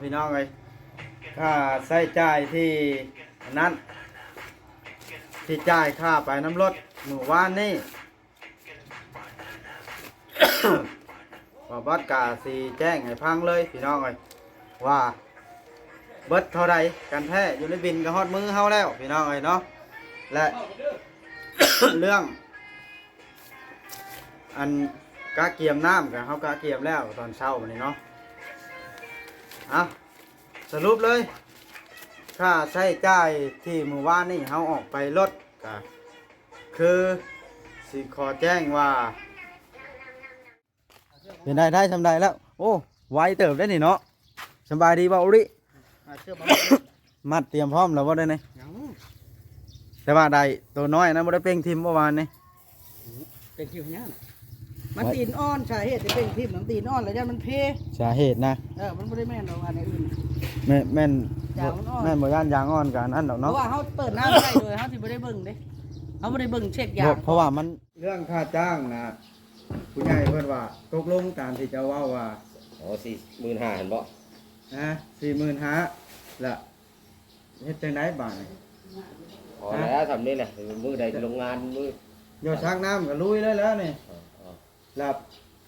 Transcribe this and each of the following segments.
ພີ່ນ້ອງເອີຍ ຄ່າໃຊ້ຈ່າຍທີ່ນັ້ນ ທີ່ຈ່າຍຄ່າໄປນຳລົດມື້ວານນີ້ ບ່າວບັດກະຊິແຈ້ງໃຫ້ຟັງເລີຍພີ່ນ້ອງເອີຍ ວ່າເບິດເທົ່າໃດກັນແທ້ ຢູ່ໃນບິນກໍຮອດມືເຮົາແລ້ວພີ່ນ້ອງເອີຍເນາະ ແລະ ເລື່ອງ ອັນກະກຽມນ້ຳ ກະເຮົາກະກຽມແລ້ວຕອນເຊົ້ານີ້ເນາະ ເອົ້າ ສະຫຼຸບເລີຍ ຄ່າໃຊ້ຈ່າຍທີ່ມື້ວານນີ້ເຮົາອອກໄປລົດ ກະຄືຊິຂໍແຈ້ງວ່າ ເປັນໄດ້ ໄດ້ຊ່ຳໃດແລ້ວ? ໂອ້ ໄວເຕີບເດ້ນີ້ເນາະ. ສະບາຍດີບ່າວອຸລິ ອ່າ ເຊື່ອບໍ່? ມັດຕຽມພ້ອມແລ້ວບໍ່ໄດ້ນີ້? ຍັງ ແຕ່ວ່າໄດ້ໂຕນ້ອຍນະ ບໍ່ໄດ້ເປັ່ງຖິ້ມບໍ່ວານນີ້? ເປັ່ງຖິ້ມຫຍັງນະ? ມັນຕີນອ່ອນ ສາເຫດທີ່ເປັ່ງຖິ້ມມັນຕີນອ່ອນ ແລ້ວຢ້ານມັນເພ ສາເຫດນະ. ເອີ ມັນບໍ່ໄດ້ແມ່ນດອກອັນອື່ນ ແມ່ນ ແມ່ນ ຢາງມັນອ່ອນ ແມ່ນບໍ່ ຢ້ານຢາງອ່ອນກະອັນນັ້ນດອກເນາະ ເພາະວ່າເຮົາເປີດນ້ຳໃສ່ໂດຍເຮົາຊິບໍ່ໄດ້ເບິ່ງເດ້ ເຮົາບໍ່ໄດ້ເບິ່ງເຊັກຢາງ ເພາະວ່າມັນ ເລື່ອງຄ່າຈ້າງນະ ຜູ້ໃຫຍ່ເພິ່ນວ່າຕົກລົງຕາມທີ່ເຈົ້າເວົ້າວ່າ ໂອ້ ສີ່ໝື່ນຫ້າຫັ້ນບໍ? ຮະ ສີ່ໝື່ນຫ້າ ລະເຮັດຈັ່ງໃດບາດນີ້? ພໍແລ້ວຊ່ຳນີ້ແຫຼະ ມື້ໃດລົງງານມື້ ເອີ ສັກນ້ຳກໍລຸຍເລີຍແລ້ວນີ້ ເອີ ເອີ ລະ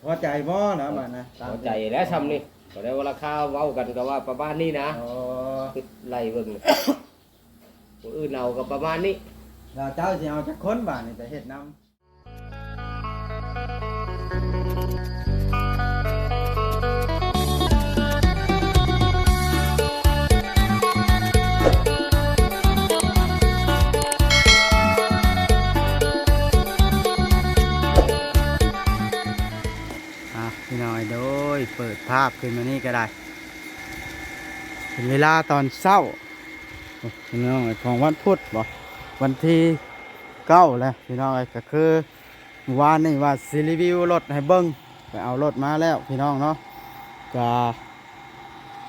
ພໍໃຈບໍ່ລະບາດນະ? ພໍໃຈແລ້ວຊ່ຳນີ້ ກໍໄດ້ວ່າລາຄາເວົ້າກັນກໍວ່າປະມານນີ້ນະ ອໍ ຄິດໄລ່ເບິ່ງ ຜູ້ອື່ນເອົາກໍປະມານນີ້ ລະເຈົ້າຊິເອົາຈັກຄົນບາດນີ້ໄປເຮັດນຳ? ອ່ະ ພີ່ນ້ອງເອີຍ ໂດຍ ເປີດພາບຂຶ້ນມານີ້ກໍໄດ້ ເປັນເວລາຕອນເຊົ້າ ພີ່ນ້ອງເອີຍ ຂອງວັນພຸດບໍ ວັນທີເກົ້າແລ້ວ ພີ່ນ້ອງເອີຍ ກໍຄື ວານນີ້ວ່າຊິຣີວິວລົດໃຫ້ເບິ່ງ ໄປເອົາລົດມາແລ້ວພີ່ນ້ອງເນາະ ກະ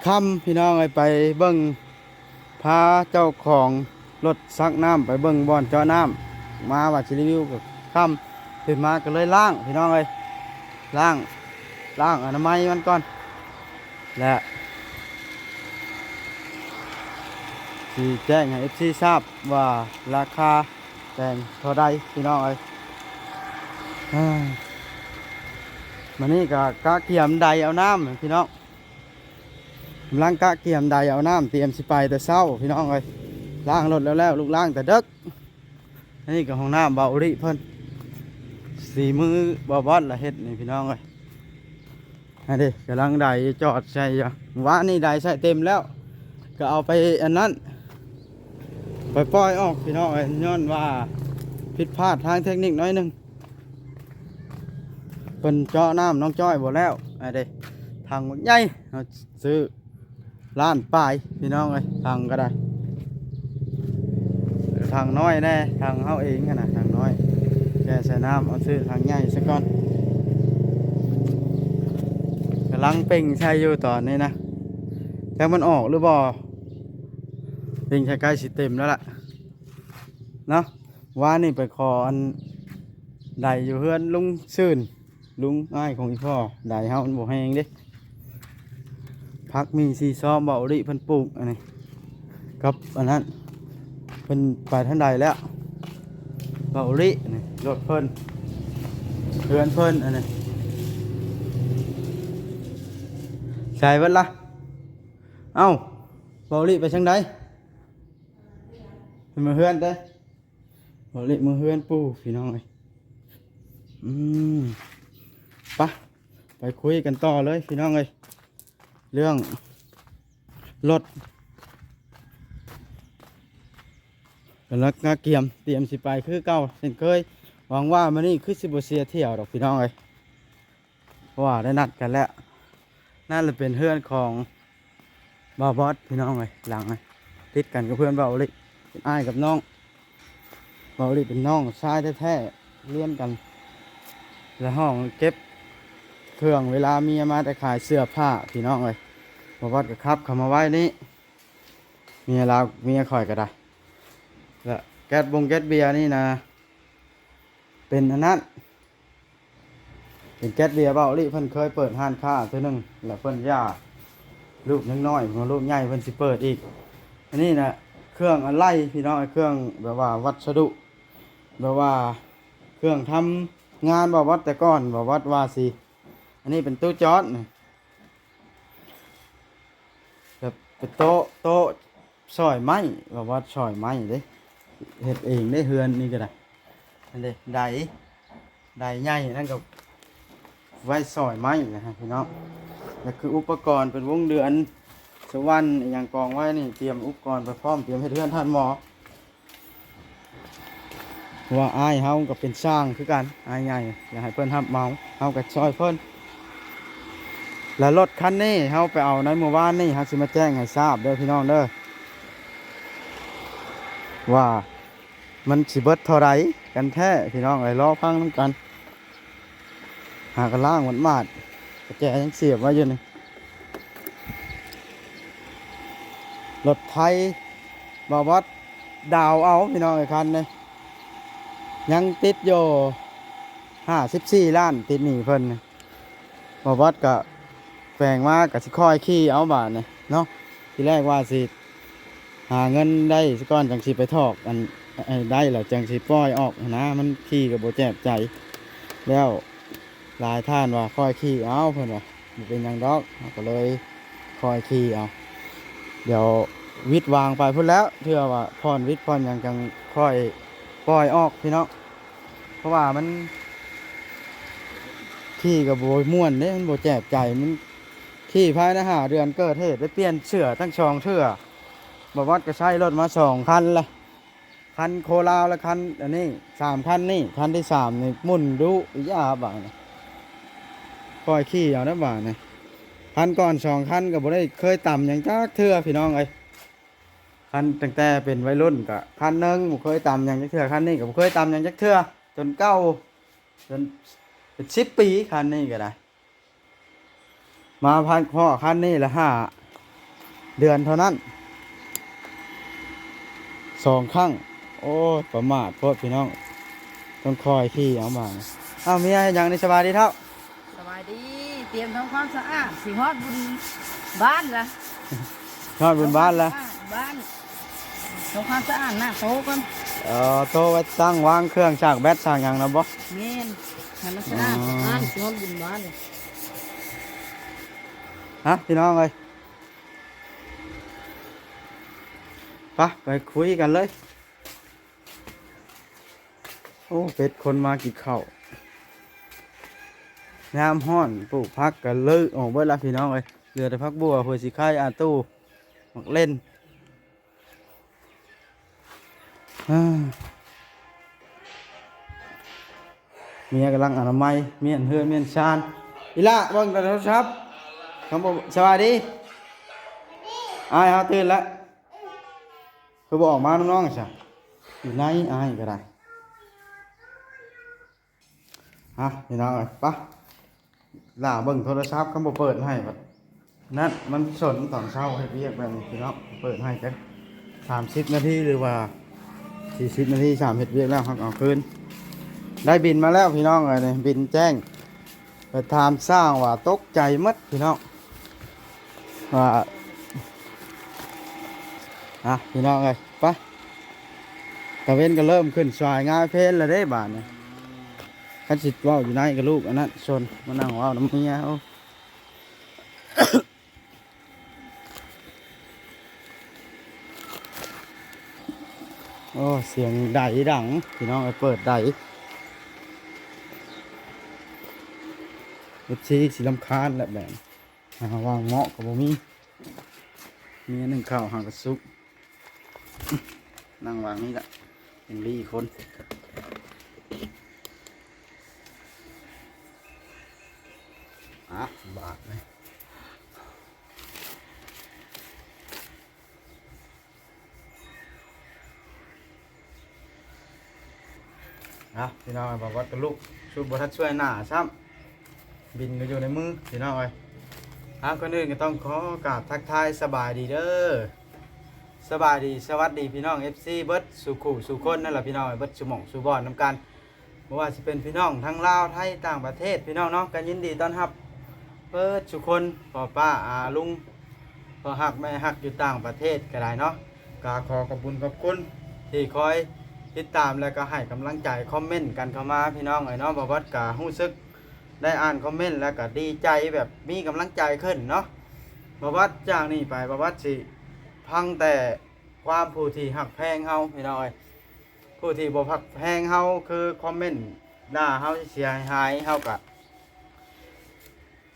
ຄ່ຳພີ່ນ້ອງເອີຍ ໄປເບິ່ງ ພາເຈົ້າຂອງລົດສັກນ້ຳໄປເບິ່ງບ່ອນເຈາະນ້ຳ ມາວ່າຊິຣີວິວກໍຄ່ຳ ຕື່ນມາກໍເລີຍລ້າງພີ່ນ້ອງເອີຍ ລ້າງ ລ້າງອະນາໄມມັນກ່ອນ ແລະ ຊິແຈ້ງໃຫ້ເອັຟຊີຊາບວ່າລາຄາ ແຕ່ງເທົ່າໃດພີ່ນ້ອງເອີຍ. ມານີ້ກໍກະກຽມໄດເອົານ້ຳພີ່ນ້ອງ ກຳລັງກະກຽມໄດເອົານ້ຳ ຕຽມຊິໄປແຕ່ເຊົ້າພີ່ນ້ອງເອີຍ ລ້າງລົດແລ້ວໆ ລູກລ້າງແຕ່ເດິກ. ອັນນີ້ກໍຫ້ອງນ້ຳບ່າວອຸລິເພິ່ນ ສີມືບ່າວບອດລະເຮັດນີ້ພີ່ນ້ອງເອີຍ. ອັນນີ້ກຳລັງໄດຈອດໃສ່ຢູ່ ວານນີ້ໄດໃສ່ເຕັມແລ້ວ ກໍເອົາໄປອັນນັ້ນ ໄປປ່ອຍອອກພີ່ນ້ອງເອີຍ ຍ້ອນວ່າຜິດພາດທາງເຕັກນິກໜ້ອຍໜຶ່ງ ເພິ່ນເຈາະນ້ຳນ້ອງຈ້ອຍບໍ່ແລ້ວ. ອັນນີ້ຖັງບັກໃຫຍ່ ເຮົາຊື້ ລ້ານປາຍພີ່ນ້ອງເອີຍ ຖັງກໍໄດ້ ຖັງນ້ອຍແດ່ ຖັງເຮົາເອງຫັ້ນນະ ຖັງນ້ອຍ ແກ່ໃສ່ນ້ຳ ເອົາຊື້ຖັງໃຫຍ່ຊະກ່ອນ. ກຳລັງເປັ່ງໃສ່ຢູ່ຕອນນີ້ນະ ຈັກມັນອອກຫຼືບໍ່ ເປັ່ງໃສ່ໃກ້ຊິເຕັມແລ້ວລະເນາະ. ວານນີ້ໄປຂໍອັນໄດຢູ່ເຮືອນລຸງຊື່ນ ລຸງອ້າຍຂອງອີ່ພໍ່ ໄດເຮົາມັນບໍ່ແຮງເດ້. ຜັກໝີ່ສີ່ຊອມ ບ່າວອຸລິເພິ່ນປູກ ອັນນີ້ ກັບອັນນັ້ນ ເພິ່ນໄປທາງໃດແລ້ວ ບ່າວອຸລິ ນີ້ລົດເພິ່ນ ເຮືອນເພິ່ນ ອັນນີ້ ໃສ່ເບິດລະ. ເອົ້າ ບ່າວອຸລິໄປທາງໃດ? ເພິ່ນມາເຮືອນເດ້. ບ່າວອຸລິມາເຮືອນປູ່ພີ່ນ້ອງເອີຍ. ອືມ ໄປ ໄປຄຸຍກັນຕໍ່ເລີຍພີ່ນ້ອງເອີຍ ເລື່ອງລົດ ກຳລັງກະກຽມ ຕຽມຊິໄປຄືເກົ່າເຊັ່ນເຄີຍ. ຫວັງວ່າມື້ນີ້ຄືຊິບໍ່ເສຍຖ້ຽວດອກພີ່ນ້ອງເອີຍ. ເພາະວ່າໄດ້ນັດກັນແລ້ວ. ນັ້ນລະເປັນເຮືອນຂອງບ່າວບອດພີ່ນ້ອງເອີຍ ຫຼັງຕິດກັນກັບເຮືອນບ່າວອຸລິ ເປັນອ້າຍກັບນ້ອງ. ບ່າວອຸລິເປັນນ້ອງຊາຍແທ້ໆ ຮຽນກັນ ແລະ ຫ້ອງເກັບເຄື່ອງ ເວລາເມຍມາແຕ່ຂາຍເສື້ອຜ້າພີ່ນ້ອງເອີຍ. ບ່າວບອດກໍຂັບເຂົ້າມາໄວ້ນີ້ ເມຍລາວ ເມຍຂ້ອຍກໍໄດ້ ແລະ ແກັດບົງແກັດເບຍນີ້ນະ ເປັນອັນນັ້ນ ເປັນແກັດເບຍ ບ່າວອຸລິເພິ່ນເຄີຍເປີດຮ້ານຄ້າເທື່ອໜຶ່ງ ແລ້ວເພິ່ນຢ່າ ລູກຍັງນ້ອຍ ເພາະລູກໃຫຍ່ເພິ່ນຊິເປີດອີກ. ອັນນີ້ນະ ເຄື່ອງອາໄຫຼ່ພີ່ນ້ອງ ເຄື່ອງແບບວ່າວັດສະດຸ ແບບວ່າເຄື່ອງທຳງານບ່າວວັດແຕ່ກ່ອນ ບ່າວວັດວ່າຊິ ອັນນີ້ເປັນຕູ້ຈອດນີ້ ແບບເປັນໂຕະ ໂຕະ ຊອຍໄມ້ ວ່າວັດຊອຍໄມ້ເດ້ ເຮັດເອງເດ້ ເຮືອນນີ້ກໍໄດ້ ອັນເດ້ ໄດ ໄດໃຫຍ່ ອັນນັ້ນກໍໄວ້ຊອຍໄມ້ນະຮະພີ່ນ້ອງ. ແລ້ວຄືອຸປະກອນເປັນວົງເດືອນ ສະຫວັນ ອີ່ຫຍັງກອງໄວ້ນີ້ ຕຽມອຸປະກອນໄປພ້ອມ ຕຽມເຮັດເຮືອນທ່ານໝໍ. ເພາະວ່າອ້າຍເຮົາກໍເປັນຊ່າງຄືກັນ ອ້າຍໃຫຍ່ ຢາກໃຫ້ເພິ່ນຮັບເໝົາ ເຮົາກໍຊ່ອຍເພິ່ນ. ແລ້ວລົດຄັນນີ້ເຮົາໄປເອົາໃນມື້ວານນີ້ ເຮົາຊິມາແຈ້ງໃຫ້ຊາບເດີພີ່ນ້ອງເດີ ວ່າມັນຊິເບິດເທົ່າໃດກັນແທ້ພີ່ນ້ອງເອີຍ ລໍຟັງນຳກັນ. ຫາກໍລ້າງໝົດໝາດ ປະແຈຍັງສຽບໄວ້ຢູ່ນີ້. ລົດໄຖ ບ່າວວັດດາວເອົາພີ່ນ້ອງເອີຍ ຄັນນີ້ຍັງຕິດຢູ່ຫ້າສິບສີ່ລ້ານ ຕິດໜີ້ເພິ່ນ. ບ່າວວັດກະແປງມາ ກະຊິຄ່ອຍຂີ່ເອົາບາດນີ້ເນາະ. ທີແລກວ່າຊິຫາເງິນໄດ້ສາກ່ອນ ຈັ່ງຊິໄປຖອກ ອັນ ໃຫ້ໄດ້ແລ້ວຈັ່ງຊິປ່ອຍອອກຫັ້ນນະ ມັນຂີ່ກໍບໍ່ແຈບໃຈ. ແລ້ວຫຼາຍທ່ານວ່າຄ່ອຍຂີ່ເອົາ ເພິ່ນວ່າ ບໍ່ເປັນຫຍັງດອກ ເຮົາກໍເລີຍຄ່ອຍຂີ່ເອົາ. ດຽວວິດວາງໄປພຸ້ນແລ້ວ ເທື່ອວ່າຜ່ອນວິດຜ່ອນຫຍັງ ຈັ່ງຄ່ອຍປ່ອຍອອກພີ່ນ້ອງ. ເພາະວ່າມັນຂີ່ກໍບໍ່ມ່ວນເດ້ ມັນບໍ່ແຈບໃຈ. ມັນຂີ່ພາຍໃນຫ້າເດືອນເກີດເຫດໄດ້ປ່ຽນເສື້ອທັງສອງເທື່ອ. ບ່າວວັດກໍໃຊ້ລົດມາສອງຄັນລະ ຄັນໂຄລາວ ແລະ ຄັນອັນນີ້ ສາມຄັນນີ້ ຄັນທີສາມນີ້ໝຸ່ນດຸ ອີຫຍັງບາດນີ້ ຄ່ອຍຂີ່ເອົາເດີບາດນີ້. ຄັນກ່ອນສອງຄັນກໍບໍ່ໄດ້ເຄີຍຕຳຫຍັງຈັກເທື່ອພີ່ນ້ອງເອີຍ. ຄັນຕັ້ງແຕ່ເປັນໄວລຸ້ນກໍຄັນໜຶ່ງ ບໍ່ເຄີຍຕຳຫຍັງຈັກເທື່ອ ຄັນນີ້ກໍບໍ່ເຄີຍຕຳຫຍັງຈັກເທື່ອ ຈົນເກົ່າ ຈົນເປັນສິບປີ ຄັນນີ້ກໍໄດ້. ມາພັນພໍ້ຄັນນີ້ລະຫ້າເດືອນເທົ່ານັ້ນ ສອງຄັ້ງ. ໂອ້ຍ ປະໝາດໂພດພີ່ນ້ອງ ຕ້ອງຄ່ອຍຂີ່ເອົາບາດນີ້. ອ້າວ ເມຍເຮັດຫຍັງນີ້? ສະບາຍດີເຖົ້າ. ສະບາຍດີ ຕຽມທຳຄວາມສະອາດ ຊິຮອດບຸນບ້ານລະ ຮອດບຸນບ້ານລະ ບ້ານ ທຳຄວາມສະອາດໜ້າໂຕກ່ອນ. ເອີ ໂຕໄວ້ຕັ້ງວາງເຄື່ອງ ສາກແບັດສາກຫຍັງນະບໍ? ແມ່ນ ໃຫ້ມັນສະອາດ ອືມ ສະອາດ ຊິຮອດບຸນບ້ານລະ. ຮະ ພີ່ນ້ອງເອີຍ ໄປ ໄປຄຸຍກັນເລີຍ. ໂອ້ ເປັດຄົນມາກິນເຂົ້າ. ຍາມຮ້ອນ ປູກຜັກກໍເລີກອອກເບິດລະພີ່ນ້ອງເອີຍ ເຫຼືອແຕ່ຜັກບົວ ຫົວສີໄຄ ອາຕູ ໝາກເລັ່ນ. ເມຍກຳລັງອະນາໄມ ມ້ຽນເຮືອນມ້ຽນຊານ. ອີ່ຫຼ້າ ເບິ່ງແຕ່ໂທລະສັບ. ຄຳບໍ່ ສະບາຍດີ. ອ້າຍເຮົາຕື່ນແລ້ວ ຄືບໍ່ອອກມານຳນ້ອງຊະ? ຢູ່ໃນອ້າຍກໍໄດ້. ຮະ ພີ່ນ້ອງເອີຍ ປະ ຫຼ້າເບິ່ງໂທລະສັບ ຄັນບໍ່ເປີດໃຫ້ບັດນັ້ນ ມັນສົນຕອນເຊົ້າເຮັດວຽກແບບນີ້ພີ່ນ້ອງ. ເປີດໃຫ້ຈັກສາມສິບນາທີ ຫຼືວ່າສີ່ສິບນາທີ ສາມເຮັດວຽກແລ້ວ ເຮົາກໍເອົາຄືນ. ໄດ້ບິນມາແລ້ວພີ່ນ້ອງເອີຍ ບິນແຈ້ງ ໄປຖາມຊ່າງວ່າຕົກໃຈໝົດພີ່ນ້ອງ ວ່າ ອ່ະ ພີ່ນ້ອງເອີຍ ໄປ ຕາເວັນກໍເລີ່ມຂຶ້ນສາຍງາຍເພນແລ້ວເດ້ບາດນີ້. ຄັນຊິເວົ້າຢູ່ໃນກໍລູກອັນນັ້ນຊົນ ມານັ່ງເວົ້ານຳເມຍ. ໂອ້ ໂອ້ ສຽງໄດດັງພີ່ນ້ອງເອີຍ ເປີດໄດ ເອັຟຊີ ຊິລຳຄານແຫຼະແບບ ຫາວາງເໝາະກໍບໍ່ມີ ມີອັນໜຶ່ງເຂົ້າຫາກະສຸກ. ນັ່ງວາງນີ້ລະ ຍັງລີຄົນ. ອ່ະ ບາດນີ້ ເອົາ ພີ່ນ້ອງ ບ່າວວັດກັບລູກ ຊຸດບໍ່ທັນຊ່ວຍໜ້າຊ້ຳ ບິນກໍຢູ່ໃນມືພີ່ນ້ອງເອີຍ. ເອົາ ກ່ອນອື່ນກໍຕ້ອງຂໍກາບທັກທາຍສະບາຍດີເດີ ສະບາຍດີ ສະຫວັດດີພີ່ນ້ອງເອັຟຊີເບິດສູ່ຄູ່ສູ່ຄົນນັ້ນລະພີ່ນ້ອງເອີຍ ເບິດສູ່ໝ່ອງສູ່ບ່ອນນຳກັນ ບໍ່ວ່າຊິເປັນພີ່ນ້ອງທັງລາວ ໄທ ຕ່າງປະເທດ ພີ່ນ້ອງເນາະ ກໍຍິນດີຕ້ອນຮັບເບິດສູ່ຄົນ ພໍ່ປ້າ ອາ ລຸງ ພໍ່ຮັກແມ່ຮັກຢູ່ຕ່າງປະເທດກໍໄດ້ເນາະ ກໍຂໍຂອບຄຸນຂອບຄຸນທີ່ຄອຍຕິດຕາມ ແລະກໍໃຫ້ກຳລັງໃຈ ຄອມເມັນກັນເຂົ້າມາ ພີ່ນ້ອງເອີຍເນາະ. ບ່າວບອດກໍຮູ້ສຶກໄດ້ອ່ານຄອມເມັນ ແລ້ວກໍດີໃຈ ແບບມີກຳລັງໃຈຂຶ້ນເນາະ. ບ່າວບອດຈາກນີ້ໄປ ບ່າວບອດຊິຟັງແຕ່ຄວາມຜູ້ທີ່ຮັກແພງເຮົາ ພີ່ນ້ອງເອີຍ. ຜູ້ທີ່ບໍ່ຮັກແພງເຮົາ ຄືຄອມເມັນດ່າເຮົາເສຍຫາຍໆ ເຮົາກໍ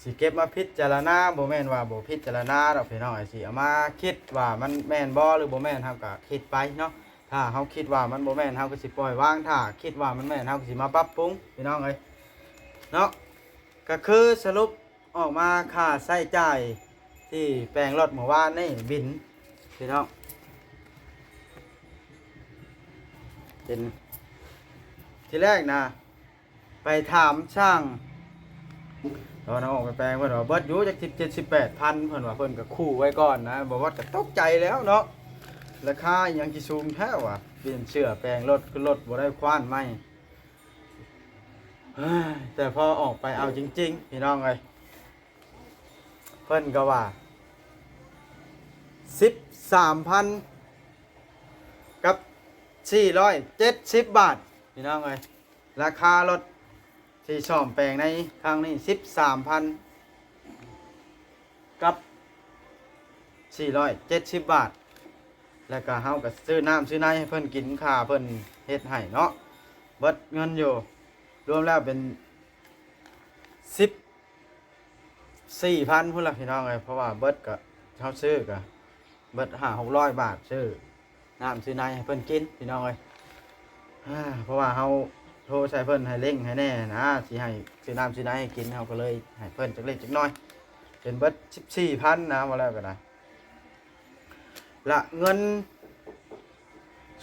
ຊິເກັບມາພິຈາລະນາ ບໍ່ແມ່ນວ່າບໍ່ພິຈາລະນາດອກ ພີ່ນ້ອງເອີຍ. ຊິເອົາມາຄິດວ່າມັນແມ່ນບໍ່ ຫຼືບໍ່ແມ່ນ ເຮົາກໍຄິດໄປເນາະ. ຖ້າເຮົາຄິດວ່າມັນບໍ່ແມ່ນ ເຮົາກໍຊິປ່ອຍວາງ, ຖ້າຄິດວ່າມັນແມ່ນ ເຮົາກໍຊິມາປັບປຸງ ພີ່ນ້ອງເອີຍເນາະ. ກໍຄືສະຫຼຸບອອກມາ ຄ່າໃຊ້ຈ່າຍທີ່ແປງລົດເມື່ອວານນີ້ ບິນ ພີ່ນ້ອງ ເປັນ ທີແລກນະ ໄປຖາມຊ່າງ ຕອນເອົາອອກໄປແປງ ເພິ່ນວ່າເບິດຢູ່ຈັກສິບເຈັດ ສິບແປດພັນ ເພິ່ນວ່າ. ເພິ່ນກໍຂູ່ໄວ້ກ່ອນນະ. ບ່າວບອດກໍຕົກໃຈແລ້ວເນາະ ລາຄາອີ່ຫຍັງຊິສູງແທ້ວ່າ ປ່ຽນເຊື້ອແປງລົດ ຄືລົດບໍ່ໄດ້ຄວ້ານໃໝ່. ແຕ່ພໍອອກໄປເອົາຈິງໆ ພີ່ນ້ອງເອີຍ ເພິ່ນກໍວ່າສິບສາມພັນກັບສີ່ຮ້ອຍເຈັດສິບບາດ ພີ່ນ້ອງເອີຍ. ລາຄາລົດທີ່ສ້ອມແປງໃນຄັ້ງນີ້ສິບສາມພັນກັບສີ່ຮ້ອຍເຈັດສິບບາດ. ແລ້ວກໍເຮົາກໍຊື້ນ້ຳຊື້ໃນໃຫ້ເພິ່ນກິນ ຄ່າເພິ່ນເຮັດໃຫ້ເນາະ. ເບິດເງິນຢູ່ ລວມແລ້ວເປັນສິບສີ່ພັນພຸ້ນລະ ພີ່ນ້ອງເອີຍ. ເພາະວ່າເບິດກໍ ເຮົາຊື້ກໍເບິດຫ້າຫົກຮ້ອຍບາດ ຊື້ ນ້ຳຊື້ໃນໃຫ້ເພິ່ນກິນ ພີ່ນ້ອງເອີຍ. ເພາະວ່າເຮົາໂທໃສ່ເພິ່ນໃຫ້ເລັ່ງໃຫ້ແດ່ນະ ຊິໃຫ້ຊື້ນ້ຳຊື້ໃນໃຫ້ກິນ ເຮົາກໍເລີຍໃຫ້ເພິ່ນຈັກເລັກຈັກນ້ອຍ ເປັນເບິດສິບສີ່ພັນນະ ວ່າແລ້ວກໍໄດ້. ລະເງິນ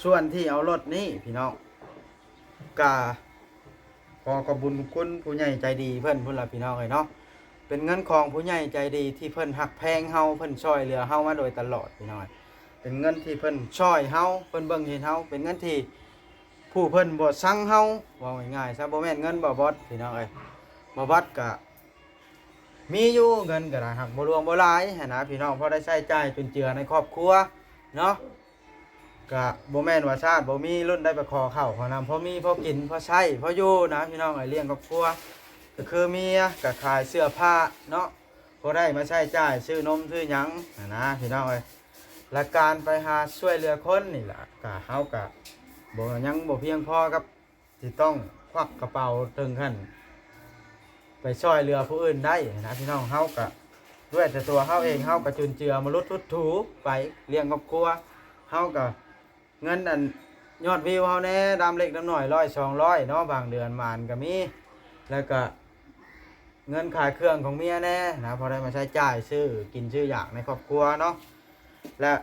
ສ່ວນທີ່ເອົາລົດນີ້ ພີ່ນ້ອງ ກະ ຂໍຂອບບຸນຂອບຄຸນຜູ້ໃຫຍ່ໃຈດີເພິ່ນພຸ້ນລະ ພີ່ນ້ອງເອີຍເນາະ. ເປັນເງິນຂອງຜູ້ໃຫຍ່ໃຈດີທີ່ເພິ່ນຮັກແພງເຮົາ ເພິ່ນຊ່ອຍເຫຼືອເຮົາມາໂດຍຕະຫຼອດ ພີ່ນ້ອງເອີຍ. ເປັນເງິນທີ່ເພິ່ນຊ່ອຍເຮົາ ເພິ່ນເບິ່ງເຫັນເຮົາ ເປັນເງິນທີ່ຜູ້ເພິ່ນບໍ່ຊັງເຮົາ ເວົ້າງ່າຍໆຊະ ບໍ່ແມ່ນເງິນບ່າວບອດ ພີ່ນ້ອງເອີຍ. ບ່າວບອດກະມີຢູ່ ເງິນກະໄດ້ ຫາກບໍ່ຫຼວງບໍ່ຫຼາຍຫັ້ນນະ ພີ່ນ້ອງ ພໍໄດ້ໃຊ້ຈ່າຍຈຸນເຈືອໃນຄອບຄົວເນາະ. ກະບໍ່ແມ່ນວ່າຊາດບໍ່ມີ ລຸ້ນໄດ້ໄປຂໍເຂົ້າຂໍນ້ຳ ພໍມີພໍກິນພໍໃຊ້ພໍຢູ່ນະ ພີ່ນ້ອງເອີຍ. ລ້ຽງຄອບຄົວກໍຄືເມຍກະຂາຍເສື້ອຜ້າເນາະ ພໍໄດ້ມາໃຊ້ຈ່າຍຊື້ນົມຊື້ຫຍັງຫັ້ນນະ ພີ່ນ້ອງເອີຍ. ລະການໄປຫາຊ່ວຍເຫຼືອຄົນນີ້ລະ ກະເຮົາກະບໍ່ ຍັງບໍ່ພຽງພໍກັບ ທີ່ຕ້ອງຄວັກກະເປົາເຖິງຂັ້ນໄປຊ່ອຍເຫຼືອຜູ້ອື່ນໄດ້ນະ ພີ່ນ້ອງ. ເຮົາກະດ້ວຍແຕ່ຕົວເຮົາເອງ ເຮົາກະຈຸນເຈືອມະລຸດທຸດຖູໄປລ້ຽງຄອບຄົວ. ເຮົາກະເງິນອັນຍອດວິວເຮົາແດ່ ດຳເລັກດຳໜ້ອຍ ຮ້ອຍສອງຮ້ອຍເນາະ ບາງເດືອນໝານກະມີ. ແລ້ວກະເງິນຂາຍເຄື່ອງຂອງເມຍແດ່ນະ ພໍໄດ້ມາໃຊ້ຈ່າຍຊື້ກິນຊື້ຢາກໃນຄອບຄົວເນາະ. ແລະ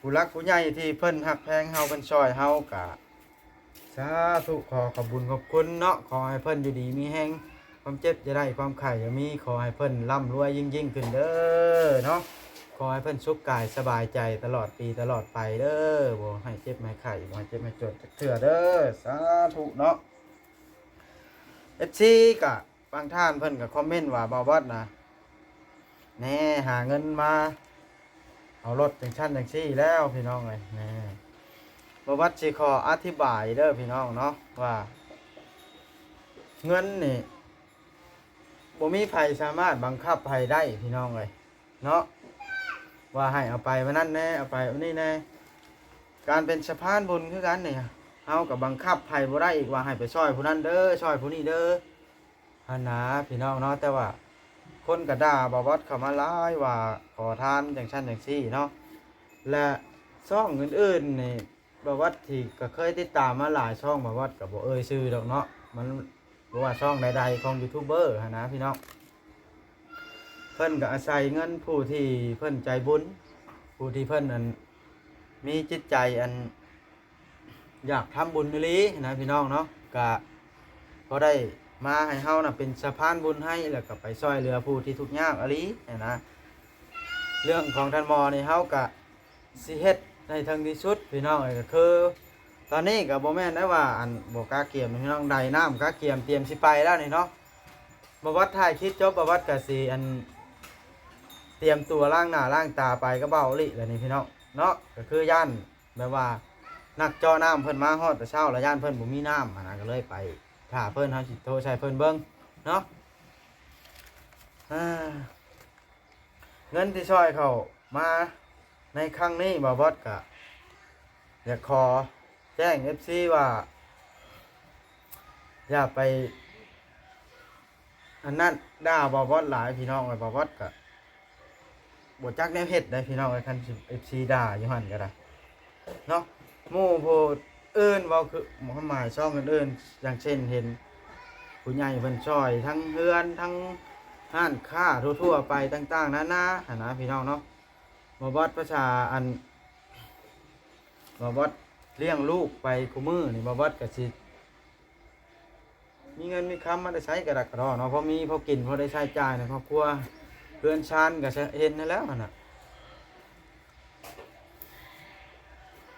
ຜູ້ຫຼັກຜູ້ໃຫຍ່ທີ່ເພິ່ນຮັກແພງເຮົາ ເພິ່ນຊ່ອຍເຮົາກະ ສາທຸ ຂໍຂອບບຸນຂອບຄຸນເນາະ. ຂໍໃຫ້ເພິ່ນຢູ່ດີມີແຮງ ຄວາມເຈັບຢ່າໄດ້ ຄວາມໄຂ້ຢ່າມີ ຂໍໃຫ້ເພິ່ນລ່ຳລວຍຍິ່ງໆຂຶ້ນເດີເນາະ. ຂໍໃຫ້ເພິ່ນສຸກກາຍສະບາຍໃຈຕະຫຼອດປີຕະຫຼອດໄປເດີ ບໍ່ໃຫ້ເຈັບໃຫ້ໄຂ້ ບໍ່ໃຫ້ເຈັບໃຫ້ຈົນຈັກເທື່ອເດີ ສາທຸເນາະ. ເອັຟຊີ ກະ ບາງທ່ານເພິ່ນກໍຄອມເມັນວ່າ ບ່າວວັດນະ ແນ່ ຫາເງິນມາເອົາລົດຈັ່ງຊັ້ນຈັ່ງຊີ້ແລ້ວ ພີ່ນ້ອງເອີຍ. ແນ່ ບ່າວວັດຊິຂໍອະທິບາຍເດີ ພີ່ນ້ອງເນາະ ວ່າເງິນນີ້ບໍ່ມີໃຜສາມາດບັງຄັບໃຜໄດ້ ພີ່ນ້ອງເອີຍເນາະ ວ່າໃຫ້ເອົາໄປອັນນັ້ນແນ່ ເອົາໄປອັນນີ້ແນ່. ການເປັນສະພານບຸນຄືກັນນີ້ ເຮົາກໍບັງຄັບໃຜບໍ່ໄດ້ອີກ ວ່າໃຫ້ໄປຊ່ອຍຜູ້ນັ້ນເດີ ຊ່ອຍຜູ້ນີ້ເດີ ຫັ້ນນະ ພີ່ນ້ອງເນາະ. ແຕ່ວ່າຄົນກໍດ່າບ່າວວັດເຂົ້າມາຫຼາຍວ່າຂໍທານຈັ່ງຊັ້ນຈັ່ງຊີ້ເນາະ. ແລະ ຊ່ອງອື່ນໆນີ້ ບ່າວວັດທີ່ກໍເຄີຍຕິດຕາມມາຫຼາຍຊ່ອງ ບ່າວວັດກໍບໍ່ເອີ່ຍຊື່ດອກເນາະ ມັນບໍ່ວ່າຊ່ອງໃດໆຂອງຢູທູບເບີຫັ້ນນະ ພີ່ນ້ອງ. ເພິ່ນກໍອາໄສເງິນຜູ້ທີ່ເພິ່ນໃຈບຸນ ຜູ້ທີ່ເພິ່ນ ອັນ ມີຈິດໃຈ ອັນ ຢາກທຳບຸນອີ່ຫຼີນະ ພີ່ນ້ອງເນາະ. ກະພໍໄດ້ມາໃຫ້ເຮົານະເປັນສະພານບຸນໃຫ້ ແລ້ວກໍໄປຊ່ອຍເຫຼືອຜູ້ທີ່ທຸກຍາກອີ່ຫຼີຫັ້ນນະ. ເລື່ອງຂອງທ່ານໝໍນີ້ ເຮົາກະຊິເຮັດໃຫ້ເຖິງທີ່ສຸດ ພີ່ນ້ອງເອີຍ. ກໍຄືຕອນນີ້ກໍບໍ່ແມ່ນໄດ້ວ່າ ອັນ ບໍ່ກະກຽມ ພີ່ນ້ອງ ໄດ້ນ້ຳກະກຽມ ຕຽມຊິໄປແລ້ວນີ້ເນາະ. ບ່າວວັດຖ່າຍຄລິບຈົບ ບ່າວວັດກໍຊິ ອັນ ຕຽມຕົວລ້າງໜ້າລ້າງຕາໄປກັບເບົາອີ່ຫຼີແລ້ວນີ້ພີ່ນ້ອງເນາະ. ກໍຄືຢ້ານແບບວ່ານັກເຈາະນ້ຳເພິ່ນມາຮອດແຕ່ເຊົ້າ ແລ້ວຢ້ານເພິ່ນບໍ່ມີນ້ຳຫັ້ນນະ ກໍເລີຍໄປຖ້າເພິ່ນ ເຮົາຊິໂທໃສ່ເພິ່ນເບິ່ງເນາະ. ເງິນທີ່ຊ່ອຍເຂົ້າມາໃນຄັ້ງນີ້ ບ່າວບອດກະຢາກຂໍແຈ້ງເອັຟຊີວ່າ ຢ່າໄປອັນນັ້ນ ດ່າບ່າວບອດຫຼາຍພີ່ນ້ອງເອີຍ. ບ່າວບອດກະບໍ່ຈັກແນວເຮັດໃດພີ່ນ້ອງເອີຍ ຄັນເອັຟຊີດ່າຢູ່ຫັ້ນກໍໄດ້ເນາະ. ໝູ່ຜູ້ອື່ນເວົ້າຄືຄວາມໝາຍຊ່ອງອື່ນໆ ຢ່າງເຊັ່ນເຫັນຜູ້ໃຫຍ່ເພິ່ນຊ່ອຍທັງເຮືອນ ທັງຮ້ານຄ້າທົ່ວໆໄປຕ່າງໆນານາຫັ້ນນະພີ່ນ້ອງເນາະ. ບ່າວບອດພາສາອັນ ບ່າວບອດລ້ຽງລູກໄປຄູ່ມື້ນີ້ ບ່າວບອດກໍຊິມີເງິນມີຄຳມາໄດ້ໃຊ້ກະດັກກະດໍເນາະ ພໍມີພໍກິນ ພໍໄດ້ໃຊ້ຈ່າຍໃນຄອບຄົວ ເຮືອນຊານກໍເຫັນຫັ້ນແລ້ວຫັ້ນນະ.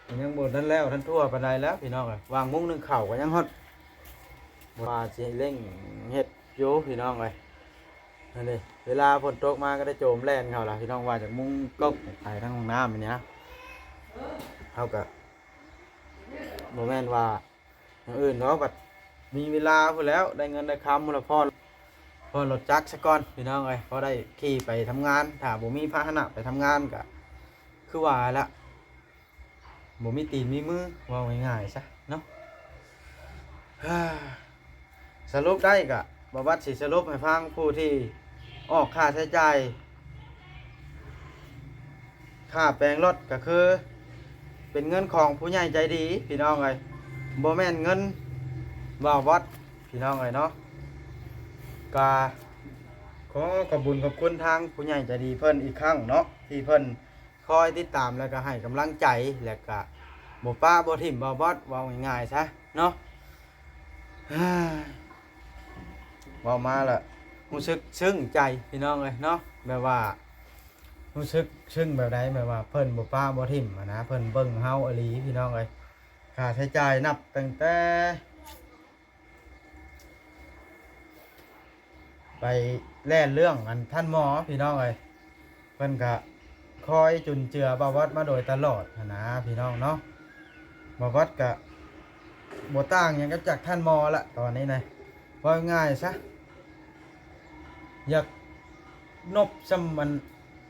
ມັນຍັງບໍ່ທັນແລ້ວທັນທົ່ວປານໃດແລ້ວພີ່ນ້ອງເອີຍ ວາງມຸ້ງໜຶ້ງເຂົ້າກໍຍັງຮອດ ວ່າຊິເລັ່ງເຮັດຢູ່ພີ່ນ້ອງເອີຍ. ນັ້ນເດ້ ເວລາຝົນຕົກມາກໍໄດ້ໂຈມແລ່ນເຂົ້າລະພີ່ນ້ອງ ວ່າຈາກມຸງກົກໄປທາງຫ້ອງນ້ຳນີ້ນະ. ເຮົາກໍບໍ່ແມ່ນວ່າຢ່າງອື່ນດອກ ບັດມີເວລາພຸ້ນແລ້ວ ໄດ້ເງິນໄດ້ຄຳພຸ້ນລະ ພໍ ພໍລົດຈັກສາກ່ອນພີ່ນ້ອງເອີຍ ພໍໄດ້ຂີ່ໄປທຳງານ. ຖ້າບໍ່ມີພາຫະນະໄປທຳງານກໍຄືວ່າແຫຼະ ບໍ່ມີຕີນມີມື ເວົ້າງ່າຍໆຊະເນາະ. ສະຫຼຸບໄດ້ກະ ບ່າວບອດຊິສະຫຼຸບໃຫ້ຟັງ ຜູ້ທີ່ອອກຄ່າໃຊ້ຈ່າຍ ຄ່າແປງລົດ ກະຄືເປັນເງິນຂອງຜູ້ໃຫຍ່ໃຈດີພີ່ນ້ອງເອີຍ ບໍ່ແມ່ນເງິນບ່າວບອດພີ່ນ້ອງເອີຍເນາະ. ກະຂໍຂອບບຸນຂອບຄຸນທາງຜູ້ໃຫຍ່ໃຈດີເພິ່ນອີກຄັ້ງເນາະ ທີ່ເພິ່ນ ຄອຍຕິດຕາມ ແລ້ວກໍໃຫ້ກຳລັງໃຈ ແລ້ວກໍບໍ່ປະບໍ່ຖິ້ມບ່າວບອດ ເວົ້າງ່າຍໆຊະເນາະ. ເວົ້າມາລະຮູ້ສຶກຊຶ້ງໃຈພີ່ນ້ອງເອີຍເນາະ ແບບວ່າຮູ້ສຶກຊຶ້ງແບບໃດ ແບບວ່າເພິ່ນບໍ່ປະບໍ່ຖິ້ມຫັ້ນນະ ເພິ່ນເບິ່ງເຮົາອີ່ຫຼີພີ່ນ້ອງເອີຍ. ຄ່າໃຊ້ຈ່າຍນັບຕັ້ງແຕ່ ໄປແລ່ນເລື່ອງອັນທ່ານໝໍພີ່ນ້ອງເອີຍ ເພິ່ນກະຄອຍຈຸນເຈືອບ່າວບອດມາໂດຍຕະຫຼອດຫັ້ນນະພີ່ນ້ອງເນາະ. ບ່າວບອດກະບໍ່ຕ່າງຫຍັງກັບຈາກທ່ານໝໍລະຕອນນີ້ນະ ເວົ້າງ່າຍຊະ ຢາກນົບຊ່ຳມັນ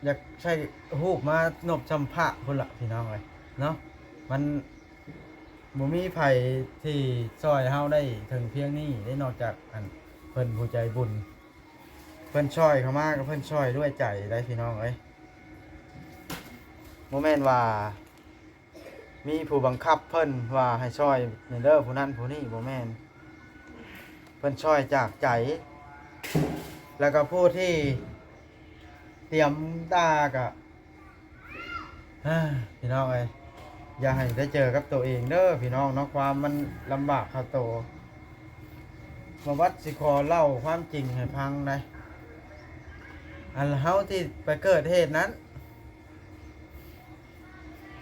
ຢາກໃຊ້ຮູບມານົບຊ່ຳພະພຸ້ນລະພີ່ນ້ອງເອີຍເນາະ. ມັນ ບໍ່ມີໃຜທີ່ຊ່ອຍເຮົາໄດ້ເຖິງພຽງນີ້ເດ້ ນອກຈາກອັນເພິ່ນຜູ້ໃຈບຸນ ເພິ່ນຊ່ອຍເຂົ້າມາກໍເພິ່ນຊ່ອຍດ້ວຍໃຈໄດ໋ພີ່ນ້ອງເອີຍ. ບໍ່ແມ່ນວ່າມີຜູ້ບັງຄັບເພິ່ນວ່າໃຫ້ຊ່ອຍແດ່ເດີຜູ້ນັ້ນຜູ້ນີ້ ບໍ່ແມ່ນ ເພິ່ນຊ່ອຍຈາກໃຈ ແລ້ວກໍຜູ້ທີ່ຕຽມດ່າກໍ ພີ່ນ້ອງເອີຍ ຢ່າໃຫ້ໄດ້ເຈີກັບໂຕເອງເດີພີ່ນ້ອງເນາະ ຄວາມມັນລຳບາກຄາໂຕ. ບ່າວບອດຊິຂໍເລົ່າຄວາມຈິງໃຫ້ຟັງໄດ໋ ອັນເຮົາທີ່ໄປເກີດເຫດນັ້ນ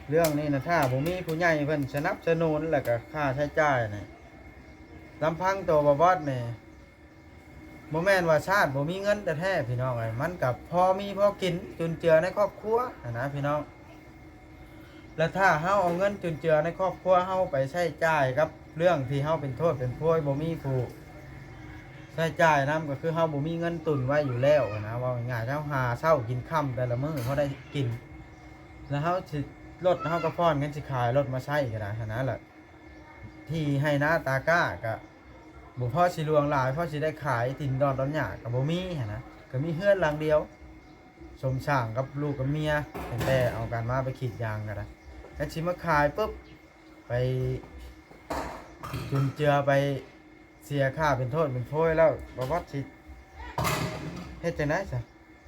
ເລື່ອງນີ້ນະ ຖ້າບໍ່ມີຜູ້ໃຫຍ່ເພິ່ນສະໜັບສະໜູນ ແລ້ວກໍຄ່າໃຊ້ຈ່າຍນີ້ ລຳພັງໂຕບ່າວບອດນີ້ ບໍ່ແມ່ນວ່າຊາດບໍ່ມີເງິນແທ້ໆ ພີ່ນ້ອງເອີຍ ມັນກໍພໍມີພໍກິນ ຈຸນເຈືອໃນຄອບຄົວຫັ້ນນະພີ່ນ້ອງ. ແລະ ຖ້າເຮົາເອົາເງິນຈຸນເຈືອໃນຄອບຄົວເຮົາໄປໃຊ້ຈ່າຍກັບເລື່ອງທີ່ເຮົາເປັນໂທດເປັນໂພຍ ບໍ່ມີຜູ້ໃຊ້ຈ່າຍນຳ ກໍຄືເຮົາບໍ່ມີເງິນຕຸນໄວ້ຢູ່ແລ້ວຫັ້ນນະ ເວົ້າງ່າຍໆ ເຮົາຫາເຊົ້າກິນຄ່ຳແຕ່ລະມື້ພໍໄດ້ກິນ ແລ້ວເຮົາຊິ ລົດເຮົາກໍຜ່ອນກັນ ຊິຂາຍລົດມາໃຊ້ກໍໄດ້ຫັ້ນນະ ແລ້ວ ທີ່ໄຮ່ນາຕາກ້າກະບໍ່ພໍຊິຫຼວງຫຼາຍ ພໍຊິໄດ້ຂາຍ ດິນດອນດອນຫຍ້າກະບໍ່ມີຫັ້ນນະ ກະມີເຮືອນຫຼັງດຽວ ສົມສ້າງກັບລູກກັບເມຍ ຕັ້ງແຕ່ເອົາກັນມາໄປກຣີດຢາງກະໄດ້ ແລ້ວຊິມາຂາຍປຶບ ໄປຈຸນເຈືອ ໄປເສຍຄ່າເປັນໂທດເປັນໂພຍແລ້ວ ບ່າວບອດຊິເຮັດຈັ່ງໃດຊະ?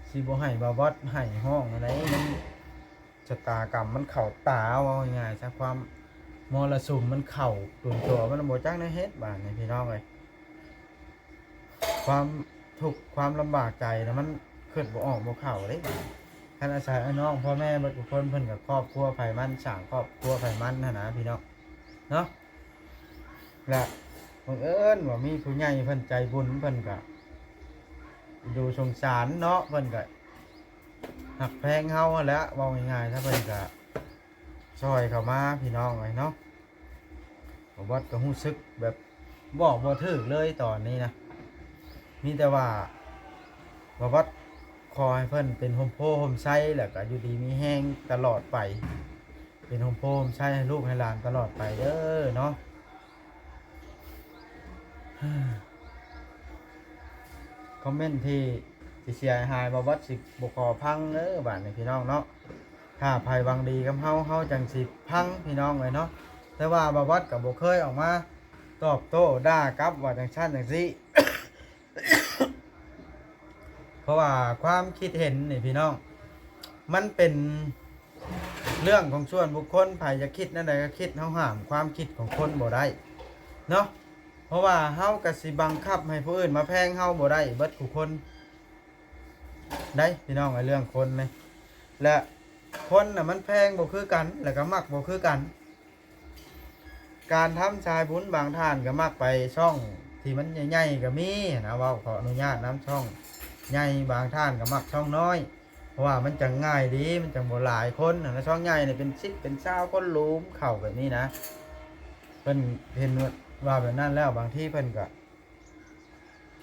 ຊິບໍ່ໃຫ້ບ່າວບອດໄຫ້ຮ້ອງແນວໃດ ມັນ ຊະຕາກຳມັນເຂົ້າຕາ ເວົ້າງ່າຍໆຊະ ຄວາມມໍລະສຸມມັນເຂົ້າຕົວ ຕົວມັນບໍ່ຈັກແນວເຮັດ ບາດນີ້ພີ່ນ້ອງເອີຍ ຄວາມທຸກຄວາມລຳບາກໃຈນະ ມັນຄິດບໍ່ອອກບໍ່ເຂົ້າເດ້. ຄັນອາໄສອ້າຍນ້ອງພໍ່ແມ່ເບິດທຸກຄົນ ເພິ່ນກໍຄອບຄົວໃຜມັນ ສ້າງຄອບຄົວໃຜມັນຫັ້ນນະ ພີ່ນ້ອງເນາະ. ແລະ ບັງເອີນວ່າມີຜູ້ໃຫຍ່ເພິ່ນໃຈບຸນ ເພິ່ນກະດູສົງສານເນາະ ເພິ່ນກະ ຮັກແພງເຮົາຫັ້ນແຫຼະ ເວົ້າງ່າຍໆ ຖ້າເພິ່ນກະຊ່ອຍເຂົ້າມາ ພີ່ນ້ອງເອີຍເນາະ. ບ່າວບອດກໍຮູ້ສຶກແບບບອກບໍ່ຖືກເລີຍຕອນນີ້ນະ ມີແຕ່ວ່າບ່າວບອດຂໍໃຫ້ເພິ່ນເປັນຮົ່ມໂພຮົ່ມໄຊ ແລ້ວກໍຢູ່ດີມີແຮງຕະຫຼອດໄປ ເປັນຮົ່ມໂພຮົ່ມໄຊໃຫ້ລູກໃຫ້ຫຼານຕະຫຼອດໄປເດີເນາະ. ຄອມເມັນທີ່ ທີ່ເສຍຫາຍ ບ່າວບອດຊິບໍ່ຂໍຟັງເດີບາດນີ້ ພີ່ນ້ອງເນາະ. ຖ້າໃຜຫວັງດີກັບເຮົາ ເຮົາຈັ່ງຊິຟັງ ພີ່ນ້ອງເອີຍເນາະ. ແຕ່ວ່າບ່າວບອດກໍບໍ່ເຄີຍອອກມາຕອບໂຕ້ດ່າກັບວ່າຈັ່ງຊັ້ນຈັ່ງຊີ້ ເພາະວ່າຄວາມຄິດເຫັນນີ້ ພີ່ນ້ອງ ມັນເປັນເລື່ອງຂອງສ່ວນບຸກຄົນ ໃຜຢາກຄິດແນວໃດກໍຄິດ ເຮົາຫ້າມຄວາມຄິດຂອງຄົນບໍ່ໄດ້ເນາະ. ເພາະວ່າເຮົາກໍຊິບັງຄັບໃຫ້ຜູ້ອື່ນມາແພງເຮົາບໍ່ໄດ້ເບິດຄູ່ຄົນ ໄດ້ພີ່ນ້ອງ ເລື່ອງຄົນນີ້ ແລະ ຄົນນະມັນແພງບໍ່ຄືກັນ ແລ້ວກໍມັກບໍ່ຄືກັນ. ການທຳສາຍບຸນບາງທ່ານກໍມັກໄປຊ່ອງທີ່ມັນໃຫຍ່ໆກໍມີນະ ເວົ້າຂໍອະນຸຍາດນຳ ຊ່ອງໃຫຍ່ ບາງທ່ານກໍມັກຊ່ອງນ້ອຍ ເພາະວ່າມັນຈັ່ງງ່າຍດີ ມັນຈັ່ງບໍ່ຫຼາຍຄົນນະ. ຊ່ອງໃຫຍ່ນີ້ເປັນສິບເປັນຊາວຄົນລຸມເຂົ້າແບບນີ້ນະ. ເພິ່ນເຫັນວ່າແບບນັ້ນແລ້ວ ບາງທີເພິ່ນກໍ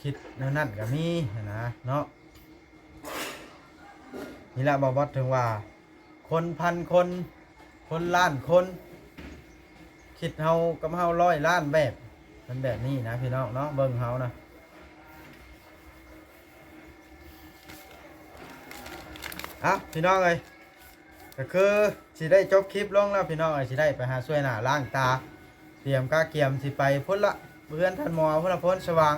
ຄິດແນວນັ້ນກໍມີຫັ້ນນະເນາະ. ນີ້ແຫຼະ ບ່າວບອດເຖິງວ່າ ຄົນພັນຄົນ ຄົນລ້ານຄົນ ຄິດເຮົາກັບເຮົາຮ້ອຍລ້ານແບບ ມັນແບບນີ້ນະ ພີ່ນ້ອງເນາະ ເບິ່ງເຮົານະ. ເອົ້າ ພີ່ນ້ອງເອີຍ ກໍຄືຊິໄດ້ຈົບຄລິບລົງແລ້ວ ພີ່ນ້ອງເອີຍ ຊິໄດ້ໄປຫາຊ່ວຍໜ້າລ້າງຕາ ຕຽມກະກຽມຊິໄປພຸ້ນລະ ເຮືອນທ່ານໝໍພຸ້ນລະ ໂພນສະຫວ່າງ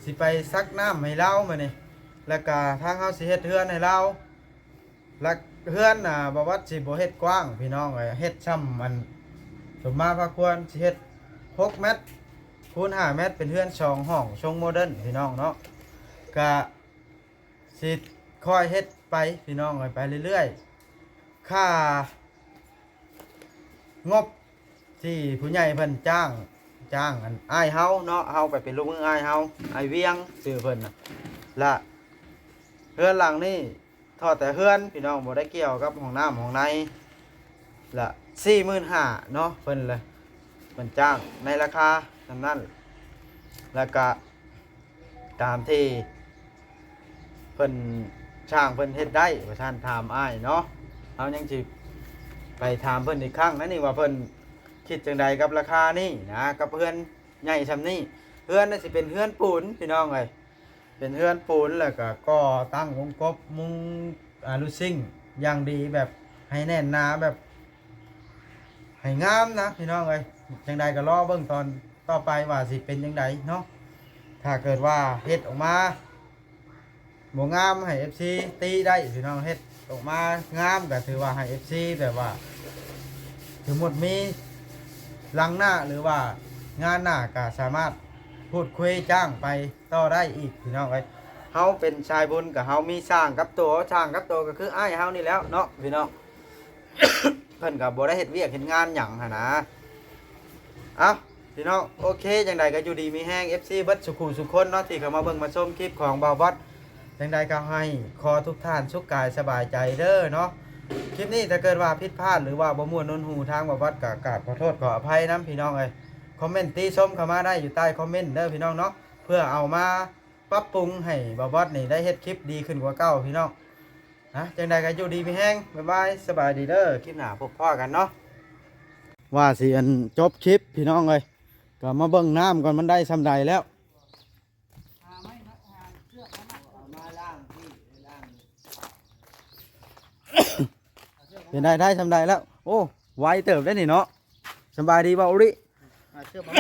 ຊິໄປສັກນ້ຳໃຫ້ລາວມື້ນີ້ ແລ້ວກະທາງເຮົາຊິເຮັດເຮືອນໃຫ້ລາວ. ຫຼັກເຮືອນນະ ບ່າວບອດຊິບໍ່ເຮັດກວ້າງ ພີ່ນ້ອງເອີຍ ເຮັດຊ່ຳອັນສົມມາພາຄວນ ຊິເຮັດຫົກແມັດຄູນຫ້າແມັດ ເປັນເຮືອນສອງຫ້ອງຊົງໂມເດີນ ພີ່ນ້ອງເນາະ. ກະຊິຄ່ອຍເຮັດໄປ ພີ່ນ້ອງເອີຍ ໄປເລື້ອຍໆ. ຄ່າງົບທີ່ຜູ້ໃຫຍ່ເພິ່ນຈ້າງ ຈ້າງອັນອ້າຍເຮົາເນາະ ເຮົາໄປເປັນລູກມືອ້າຍເຮົາ ອ້າຍວຽງຊື່ເພິ່ນນະ ລະເຮືອນຫຼັງນີ້ ທໍ່ແຕ່ເຮືອນ ພີ່ນ້ອງ ບໍ່ໄດ້ກ່ຽວກັບຫ້ອງນ້ຳຫ້ອງໃນ ລະສີ່ໝື່ນຫ້າເນາະ ເພິ່ນລະ ເພິ່ນຈ້າງໃນລາຄາສ່ຳນັ້ນ ລະກະຕາມທີ່ເພິ່ນ ຊ່າງເພິ່ນເຮັດໄດ້ວ່າຊັ້ນ ຖາມອ້າຍເນາະ. ເຮົາຍັງຊິໄປຖາມເພິ່ນອີກຄັ້ງນະນີ້ ວ່າເພິ່ນຄິດຈັ່ງໃດກັບລາຄານີ້ນະ ກັບເຮືອນໃຫຍ່ຊ່ຳນີ້. ເຮືອນນີ້ຊິເປັນເຮືອນປູນ ພີ່ນ້ອງເອີຍ ເປັນເຮືອນປູນ ແລ້ວກໍກໍ່ຕັ້ງວົງກົບມຸງ ອາ ລູຊິງຢ່າງດີ ແບບໃຫ້ແໜ້ນໜາ ແບບໃຫ້ງາມນະ ພີ່ນ້ອງເອີຍ. ຈັ່ງໃດກໍລໍເບິ່ງຕອນຕໍ່ໄປວ່າຊິເປັນຈັ່ງໃດເນາະ. ຖ້າເກີດວ່າເຮັດອອກມາບໍ່ງາມໃຫ້ເອັຟຊີຕີໄດ້ ພີ່ນ້ອງ ເຮັດອອກມາງາມກໍຖືວ່າໃຫ້ເອັຟຊີແບບວ່າ ສົມມຸດມີຫຼັງໜ້າ ຫຼືວ່າງານໜ້າ ກໍສາມາດ ພູດຄຸຍຈ້າງໄປຕໍ່ໄດ້ອີກ ພີ່ນ້ອງເອີຍ. ເຮົາເປັນຊາຍບຸນກໍເຮົາມີຊ່າງກັບໂຕ ຊ່າງກັບໂຕກໍຄືອ້າຍເຮົານີ້ແຫຼ້ວເນາະ ພີ່ນ້ອງ. ເພິ່ນກໍບໍ່ໄດ້ເຮັດວຽກເຮັດງານຫຍັງຫັ້ນນະ. ເອົ້າ ພີ່ນ້ອງ ໂອເຄ ຈັ່ງໃດກໍຢູ່ດີມີແຮງ ເອັຟຊີ ເບິດສູ່ຄູ່ສູ່ຄົນເນາະ ທີ່ເຂົ້າມາເບິ່ງມາຊົມຄລິບຂອງບ່າວບອດ. ຈັ່ງໃດກໍໃຫ້ຂໍທຸກທ່ານສຸກກາຍສະບາຍໃຈເດີເນາະ. ຄລິບນີ້ຖ້າເກີດວ່າຜິດພາດ ຫຼືວ່າບໍ່ມ່ວນນົນຫູ ທາງບ່າວບອດກໍກາບຂໍໂທດຂໍອະໄພນຳ ພີ່ນ້ອງເອີຍ. ຄອມເມັນຕິຊົມເຂົ້າມາໄດ້ຢູ່ໃຕ້ຄອມເມັນເດີ ພີ່ນ້ອງເນາະ ເພື່ອເອົາມາປັບປຸງໃຫ້ບ່າວບອດນີ້ໄດ້ເຮັດຄລິບດີຂຶ້ນກວ່າເກົ່າ ພີ່ນ້ອງ. ນະ ຈັ່ງໃດກໍຢູ່ດີມີແຮງ ບາຍບາຍ ສະບາຍດີເດີ ຄລິບໜ້າພົບພໍ້ກັນເນາະ. ວ່າຊິອັນ ຈົບຄລິບ ພີ່ນ້ອງເອີຍ ກໍມາເບິ່ງນ້ຳກ່ອນ ມັນໄດ້ຊ່ຳໃດແລ້ວ. ເປັນໄດ້ ໄດ້ຊ່ຳໃດແລ້ວ? ໂອ້ ໄວເຕີບເດ້ນີ້ເນາະ. ສະບາຍດີບ່າວອຸລິ? ອ່າ ເຊື່ອບໍ່?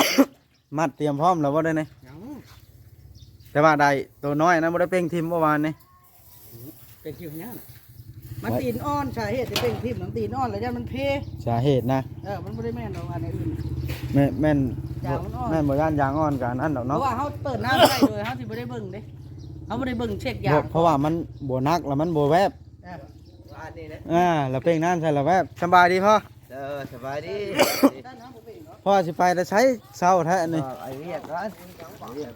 ມັດຕຽມພ້ອມແລ້ວບໍ່? ໄດ້ນີ້ ຍັງ. ແຕ່ວ່າໄດ້ໂຕນ້ອຍນັ້ນ ບໍ່ໄດ້ເປັ່ງຖິ້ມບໍ່ວານນີ້? ເປັ່ງຖິ້ມຫຍັງ? ມັນຕີນອ່ອນ ສາເຫດທີ່ເປັ່ງຖິ້ມ ມັນຕີນອ່ອນ ແລ້ວຢ້ານມັນເພ. ສາເຫດນະ? ເອີ ມັນບໍ່ໄດ້ແມ່ນດອກ ອັນອື່ນ. ແມ່ນ ແມ່ນ ຢາງມັນອ່ອນ ແມ່ນບໍ່? ຢ້ານຢາງອ່ອນກະອັນນັ້ນດອກເນາະ. ເພາະວ່າເຮົາເປີດນ້ຳໃສ່ໂດຍເຮົາຊິບໍ່ໄດ້ເບິ່ງເດ້ ເຮົາບໍ່ໄດ້ເບິ່ງເຊັກຢາງ ເພາະວ່າມັນບໍ່ໜັກ ແລ້ວມັນບໍ່ແວບ. ເອີ ອ່າ ແລ້ວເປັ່ງນ້ຳໃສ່ລະແວບ. ສະບາຍດີພໍ່? ເອີ ສະບາຍດີ. ພໍ່ຊິໄປແຕ່ໃສເຊົ້າແທ້ນີ້? ໄປວຽກກ່ອນ ໄປວຽກ.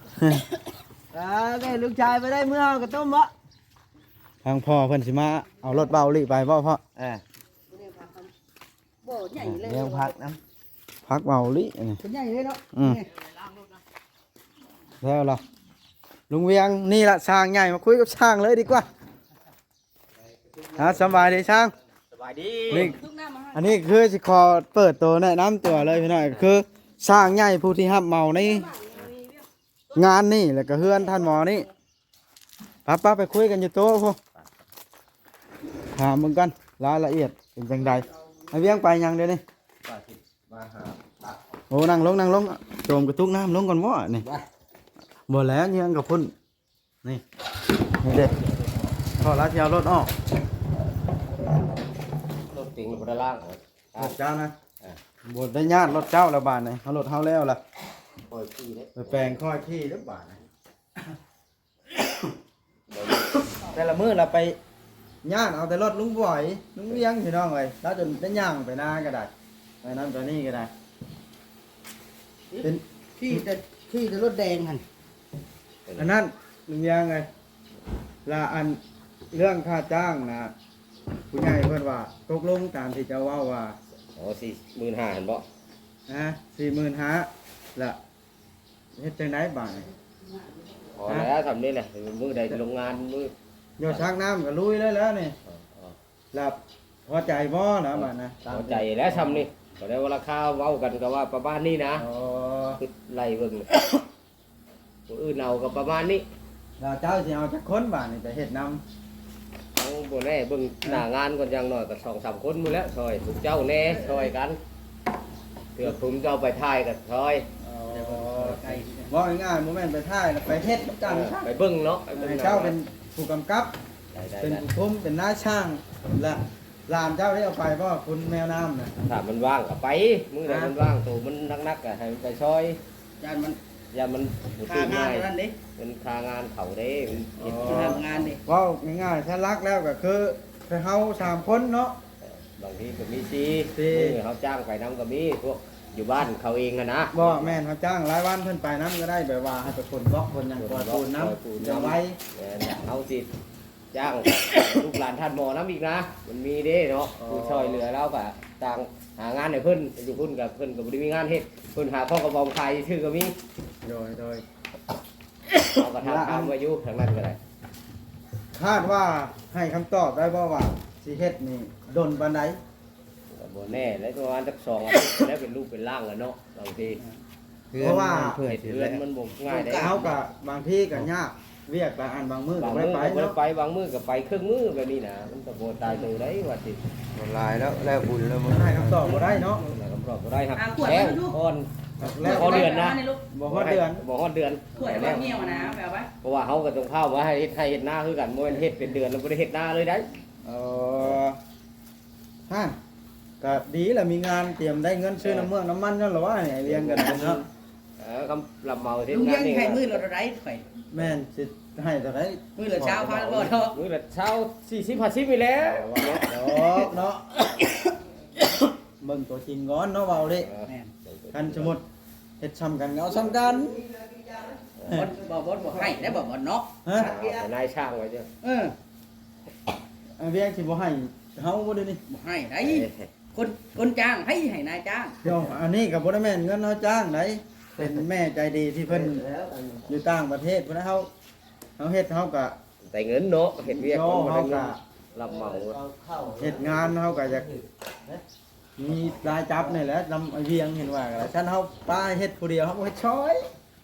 ອ່າ ແມ່ລູກຊາຍໄປໄດ້ເມືອເອົາກະຕົ້ມບໍ່? ທາງພໍ່ເພິ່ນຊິມາເອົາລົດເບົາລີ້ໄປບໍ່ພໍ່? ເອີ ບໍ່ໃຫຍ່ເລີຍ ແນວຜັກນຳ ຜັກເບົາລີ້ອັນນີ້ ເພິ່ນໃຫຍ່ເລີຍເນາະ. ອືມ ແລ້ວລະ ລຸງວຽງ ນີ້ລະຊ່າງໃຫຍ່ ມາຄຸຍກັບຊ່າງເລີຍດີກວ່າ. ອ່າ ສະບາຍດີຊ່າງ. ສະບາຍດີ. ນີ້ ອັນນີ້ຄືຊິຂໍເປີດໂຕແນະນຳຕົວເລີຍພີ່ນ້ອງ ຄືຊ່າງໃຫຍ່ຜູ້ທີ່ຮັບເໝົາໃນງານນີ້ ແລ້ວກໍເຮືອນທ່ານໝໍນີ້. ໄປໆ ໄປຄຸຍກັນຢູ່ໂຕະພຸ້ນ ຖາມເບິ່ງກັນລາຍລະອຽດເປັນຈັ່ງໃດ. ໄອ້ວຽງໄປຫຍັງດຽວນີ້? ວ່າຊິມາຫາ ໂອ້ ນັ່ງລົງ ນັ່ງລົງ ໂຈມກະຕຸກນ້ຳລົງກ່ອນບໍ່ນີ້? ບໍ່ແລ້ວ ເຍືອງກັບພຸ້ນ. ນີ້ ນີ້ເດ້ ພໍລະຊິເອົາລົດອອກ. ລົດຕິງບໍ່ໄດ້ລ້າງ ລົດເຈົ້ານະ. ເອີ ບໍ່ໄດ້ຍາດລົດເຈົ້າລະບາດນີ້ ເອົາລົດເຮົາແລ້ວລະ ຄ່ອຍຂີ່ເດ້ ໄປແປງຄ່ອຍຂີ່ເດ້ບາດນີ້. ແຕ່ລະມື້ລະໄປຍາດເອົາແຕ່ລົດລຸງບອຍ ລຸງວຽງ ພີ່ນ້ອງເອີຍ ລາວຈົນໄດ້ຍ່າງໄປນາກໍໄດ້ ໄປນັ້ນໄປນີ້ກໍໄດ້ ເປັນ ຂີ່ແຕ່ ຂີ່ແຕ່ລົດແດງຫັ້ນ. ອັນນັ້ນລຸງວຽງເອີຍ ລະອັນເລື່ອງຄ່າຈ້າງນະ ຜູ້ໃຫຍ່ເພິ່ນວ່າຕົກລົງຕາມທີ່ເຈົ້າເວົ້າວ່າ ໂອ້ ສີ່ໝື່ນຫ້າຫັ້ນບໍ? ຮະ ສີ່ໝື່ນຫ້າ ລະເຮັດຈັ່ງໃດບາດນີ້? ພໍແລ້ວ ສ່ຳນີ້ແຫຼະ ມື້ໃດລົງງານມື້ ດຽວຊັກນ້ຳກໍລຸຍເລີຍແລ້ວນີ້. ລະພໍໃຈບໍ່ລະບາດນະ? ພໍໃຈແລ້ວສ່ຳນີ້ ກໍໄດ້ວ່າລາຄາເວົ້າກັນກໍວ່າປະມານນີ້ນະ. ອໍ ຄິດໄລ່ເບິ່ງ ຜູ້ອື່ນເອົາກໍປະມານນີ້. ແລ້ວເຈົ້າຊິເອົາຈັກຄົນບາດນີ້ໄປເຮັດນຳ? ເອົາບໍ່ແນ່ ເບິ່ງໜ້າງານກ່ອນ ຢ່າງໜ້ອຍກໍສອງສາມຄົນພຸ້ນແຫຼະ ຊ່ອຍພວກເຈົ້າແນ່ ຊ່ອຍກັນ ເພື່ອພວກເຈົ້າໄປຖ່າຍກໍຊ່ອຍ. ອໍ ເວົ້າງ່າຍໆ ບໍ່ແມ່ນໄປຖ່າຍ ໄປເຮັດນຳກັນ ເອີ ໄປເບິ່ງເນາະ ໄປເບິ່ງ ໃຫ້ເຈົ້າເປັນຜູ້ກຳກັບ ໄດ້ໆ ເປັນຜູ້ຄຸມ ເປັນນາຍຊ່າງ ແລະ ຫຼານເຈົ້າໄດ້ເອົາໄປບໍ່ ຄຸນແມວນ້ຳນະ? ຖ້າມັນວ່າງກໍໄປ ມື້ໃດມັນວ່າງ ໂຕມັນໜັກໆ ກໍໃຫ້ມັນໄປຊ່ອຍ ຢ້ານມັນ ຢ້ານມັນບໍ່ຕື່ນງ່າຍ ເປັນຄ່າງານເຂົາເດ້ ມັນເຮັດ ອໍ ຄ່າງານເດ້. ເວົ້າງ່າຍໆ ຊະຫຼັກແລ້ວກໍຄື ຄືເຮົາສາມຄົນເນາະ ບາງທີກໍມີສີ່ ມື້ເຮົາຈ້າງໄປນຳກໍມີ ພວກຢູ່ບ້ານເຂົາເອງຫັ້ນນະ. ບໍ່ແມ່ນ ເຮົາຈ້າງລາຍວັນເພິ່ນໄປນຳກໍໄດ້ ແບບວ່າໃຫ້ໄປຂົນບລັອກ ຂົນຫຍັງ ປົນບລັອກ ປ່ອຍປູນນຳ ປົນຍາງໄວ ແມ່ນ ເຮົາຊິ ຈ້າງລູກຫຼານທ່ານໝໍນຳອີກນະ ມັນມີເດ້ເນາະ ອໍ ຜູ້ຊ່ອຍເຫຼືອລາວກະຕ່າງຫາງານໃຫ້ເພິ່ນ ຢູ່ພຸ້ນກະເພິ່ນກະບໍ່ໄດ້ມີງານເຮັດ ເພິ່ນຫາຂອງກະບອງຂາຍຊື່ກະມີ. ໂດຍ ໂດຍ ເຮົາກະຖາມ ລະອັນ ຖາມໄວ້ຢູ່ທາງນັ້ນກະໄດ້. ຄາດວ່າໃຫ້ຄຳຕອບໄດ້ບໍ່ວ່າຊິເຮັດນີ້ດົນປານໃດ? ກະບໍ່ແນ່ແຫຼະ ປະມານຈັກສອງອາທິດແລ້ວ ເປັນຮູບເປັນຮ່າງແລ້ວເນາະ ບາງທີ ເພາະວ່າເຮັດເຮືອນມັນບໍ່ງ່າຍເດ້ ເຮົາກະບາງທີກະຍາກວຽກຫຼາຍອັນ ບາງມື້ກະບໍ່ໄດ້ໄປເນາະ ບາງມື້ກະບໍ່ໄດ້ໄປ ບາງມື້ກະໄປເຄິ່ງມື້ແບບນີ້ນະ ມັນກະບໍ່ຕາຍໂຕໃດວ່າຊິ ບໍ່ຫຼາຍແລ້ວ ແລ້ວບຸນແລ້ວ ໃຫ້ຄຳຕອບບໍ່ໄດ້ເນາະ ໃຫ້ຄຳຕອບບໍ່ໄດ້ ຮັກແລ້ວອ່ອນ ບໍ່ຮອດເດືອນນະ ບໍ່ຮອດເດືອນ ບໍ່ຮອດເດືອນ ຖ້ວຍແລ້ວໜຽວນະ ແບບວ່າ ເພາະວ່າເຮົາກະຕ້ອງພາວມາເຮັດໄຮ່ເຮັດນາຄືກັນ ບໍ່ແມ່ນເຮັດເປັນເດືອນແລ້ວບໍ່ໄດ້ເຮັດນາເລີຍໃດ. ເອີ ຫັ້ນ ກະດີລະ ມີງານຕຽມໄດ້ເງິນຊື້ ເອີ ນ້ຳເມືອງນ້ຳມັນນັ້ນລະວະ ໃຫ້ວຽງກັນເນາະ. ເອີ ຄຳລັບເໝົາເຮັດງານນີ້ ໃຫ້ມື້ລະເທົ່າໃດຂ້ອຍ ແມ່ນ ຊິໃຫ້ເທົ່າໃດ ມື້ລະຊາວພັນບໍ່ເນາະ ມື້ລະຊາວ ສີ່ສິບ ຫ້າສິບນີ້ແຫຼະ ເນາະ ເບິ່ງຕົວຈິງກ່ອນເນາະ ເວົ້າເດ້ ເອີ ແມ່ນ ຄັນສົມມຸດເຮັດຊ່ຳກັນກະເອົາຊ່ຳກັນ ເອີ ບໍ່ ບໍ່ ບໍ່ໃຫ້ໄດ້ບໍ່ ບໍ່ເນາະ ຮະ ເອົານາຍຊ່າງໄວ້ເດີ ເອີ. ອ້າຍວຽງຊິບໍ່ໃຫ້ເຮົາບໍ່ດຽວນີ້ ບໍ່ໃຫ້ໄດ໋ ເອີ ຄົນ ຄົນຈ້າງໃຜໃຫ້ນາຍຈ້າງ ດຽວ ອັນນີ້ກະບໍ່ໄດ້ແມ່ນເງິນເຮົາຈ້າງໃດ໋ ເປັນແມ່ໃຈດີທີ່ເພິ່ນຢູ່ຕ່າງປະເທດພຸ້ນນະ ເຮົາ ເຮົາເຮັດເຮົາກະໄດ້ເງິນເນາະ ເຮັດວຽກ ເຮົາກະ ເຮົາກະ ຮັບເໝົາ ເຮັດງານເຮົາກະຢາກມີລາຍຈັບນີ້ແຫຼະ ນຳອ້າຍວຽງເຫັນວ່າກະໄດ້ ຄັນເຮົາປະໃຫ້ເຮັດຜູ້ດຽວ ເຮົາບໍ່ເຮັດຊ່ອຍ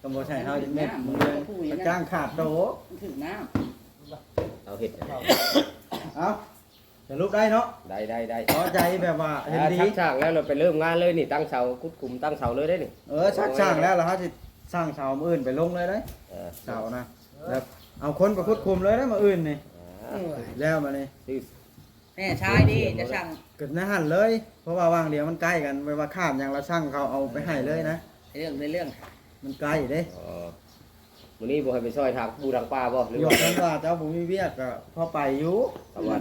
ກະບໍ່ໃຊ່ເຮົາຈະແມ່ນ ມັນເລື່ອງຈ້າງຂາດໂຕ ມັນຖືກນ້ຳ ເຮົາເຮັດ ເອົາ ສະຫຼຸບໄດ້ເນາະ ໄດ້ ໄດ້ ໄດ້ ພໍໃຈແບບວ່າເຫັນດີ ອ່າ ຊັກຊ່າງແລ້ວ ແລ້ວໄປເລີ່ມງານເລີຍນີ້ ຕັ້ງເສົາ ຂຸດຂຸມຕັ້ງເສົາເລີຍເດ້ນີ້ ເອີ ຊັກຊ່າງແລ້ວ ແລ້ວເຮົາຊິສ້າງເສົາມື້ອື່ນໄປລົງເລີຍເດ້ ເອີ ເສົານະ ແລ້ວເອົາຄົນໄປຂຸດຂຸມເລີຍເດ້ມື້ອື່ນນີ້ ອ່າ ແລ້ວບາດນີ້ ແມ່ຊາຍເດ້ ຈະສັ່ງ ກະໃນຫັ້ນເລີຍ ເພາະວ່າຫວ່າງດຽວມັນໃກ້ກັນ ແບບວ່າຂາດຫຍັງລະສັ່ງເຂົາເອົາໄປໃຫ້ເລີຍນະ ເລື່ອງ ໃນເລື່ອງ ມັນໃກ້ເດ້ ເອີ ມື້ນີ້ບໍ່ໃຫ້ໄປຊ່ອຍທາງປູທາງປ່າບໍ່ ຫຼືວ່າ ຄັນວ່າເຈົ້າບໍ່ມີວຽກກະພໍໄປຢູ່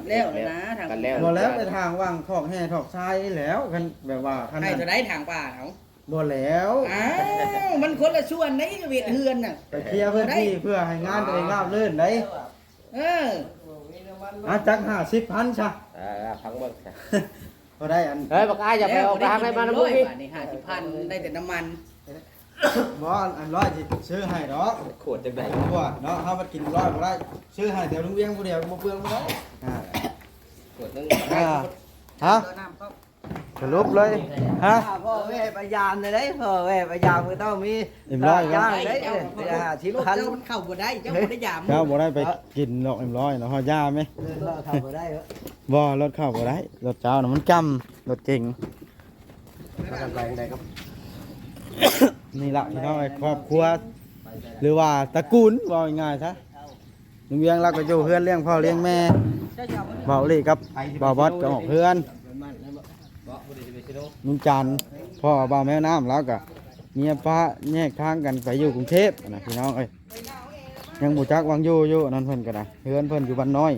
ແລ້ວນະ ທາງ ບໍ່ແລ້ວໄປທາງຫວ່າງຖອກແຮ່ຖອກຊາຍແລ້ວ ຄັນແບບວ່າ ໃຫ້ເທົ່າໃດທາງປ່າເຮົາ ບໍ່ແລ້ວ ອ້າວ ມັນຄົນລະສ່ວນໃດ໋ ເວດເຮືອນນະ ໄປເຄຍພື້ນທີ່ເພື່ອໃຫ້ງານຕົວເອງລາບລື່ນໃດ໋ ເອີ ບໍ່ມີນ້ຳມັ ອ່ະ ຈັກຫ້າສິບພັນຊະ. ເອີ ຟັງເບິ່ງຊະ. ບໍ່ໄດ້ອັນ ເຮີ້ຍ ບັກອ້າຍ ຢ່າໄປເອົາໄປທາງໃດມານຳ ເອີ ບໍ່ມີ ບາດນີ້ ຫ້າສິບພັນ ໄດ້ແຕ່ນ້ຳມັນ. ບໍ່ ອັນ ອັນຮ້ອຍຊິຊື້ໃຫ້ດອກ. ຂວດຈັກໃດ ຂວດເນາະ ເຮົາບັດກິນຮ້ອຍບໍ່ໄດ້ ຊື້ໃຫ້ແຕ່ລຸງວຽງຜູ້ດຽວ ບໍ່ເປືອງບໍ່ໄດ້. ອ່າ ຂວດໜຶ່ງ. ອ່າ ຮະ ສະຫຼຸບເລີຍ ຮະ ພໍ່ແວ່ໄປຢາມໄດ້ ພໍ່ແວ່ໄປຢາມກໍຕ້ອງມີເອັມຮ້ອຍ ຈ້າງໄດ້. ເຈົ້າ ເຈົ້າ ເຈົ້າ ເຈົ້າ ເຈົ້າ ເຈົ້າບໍ່ໄດ້ ເຈົ້າບໍ່ໄດ້ຢາມ ເຈົ້າບໍ່ໄດ້ໄປກິນດອກເອັມຮ້ອຍເນາະ ເຮົາຢ່າແມ. ເອີ ເຂົ້າບໍ່ໄດ້ ບໍ່ ລົດເຂົ້າບໍ່ໄດ້ ລົດເຈົ້ານະມັນຈຳ ລົດເກັງ. ພາກັນໄປທາງໃດຄັບ? ນີ້ລະພີ່ນ້ອງເອີຍ ຄອບຄົວ ຫຼືວ່າຕະກູນ ເວົ້າງ່າຍໆຊະ. ລຸງວຽງລາວກໍຢູ່ເຮືອນລ້ຽງພໍ່ລ້ຽງແມ່ ບ່າວອີ່ຫຼີກັບບ່າວບອດກໍອອກເຮືອນ. ລຸງຈັນ ພໍ່ບ່າວແມວນ້ຳ ລາວກໍເມຍປ້າແຍກທາງກັນໄປຢູ່ກຸງເທບນະ ພີ່ນ້ອງເອີຍ. ຍັງບໍ່ຈັກວັງຢູ່ຢູ່ ອັນນັ້ນເພິ່ນກໍໄດ້ ເຮືອນເພິ່ນຢູ່ບ້ານນ້ອຍ.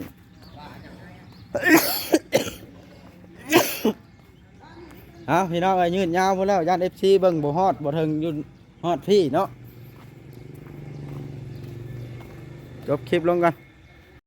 ເອົາ ພີ່ນ້ອງເອີຍ ຍືດຍາວພຸ້ນແລ້ວ ຢ້ານເອັຟຊີເບິ່ງບໍ່ຮອດ ບໍ່ເຖິງຢູ່ຮອດພີ້ເນາະ. ຈົບຄລິບລົງກ່ອນ.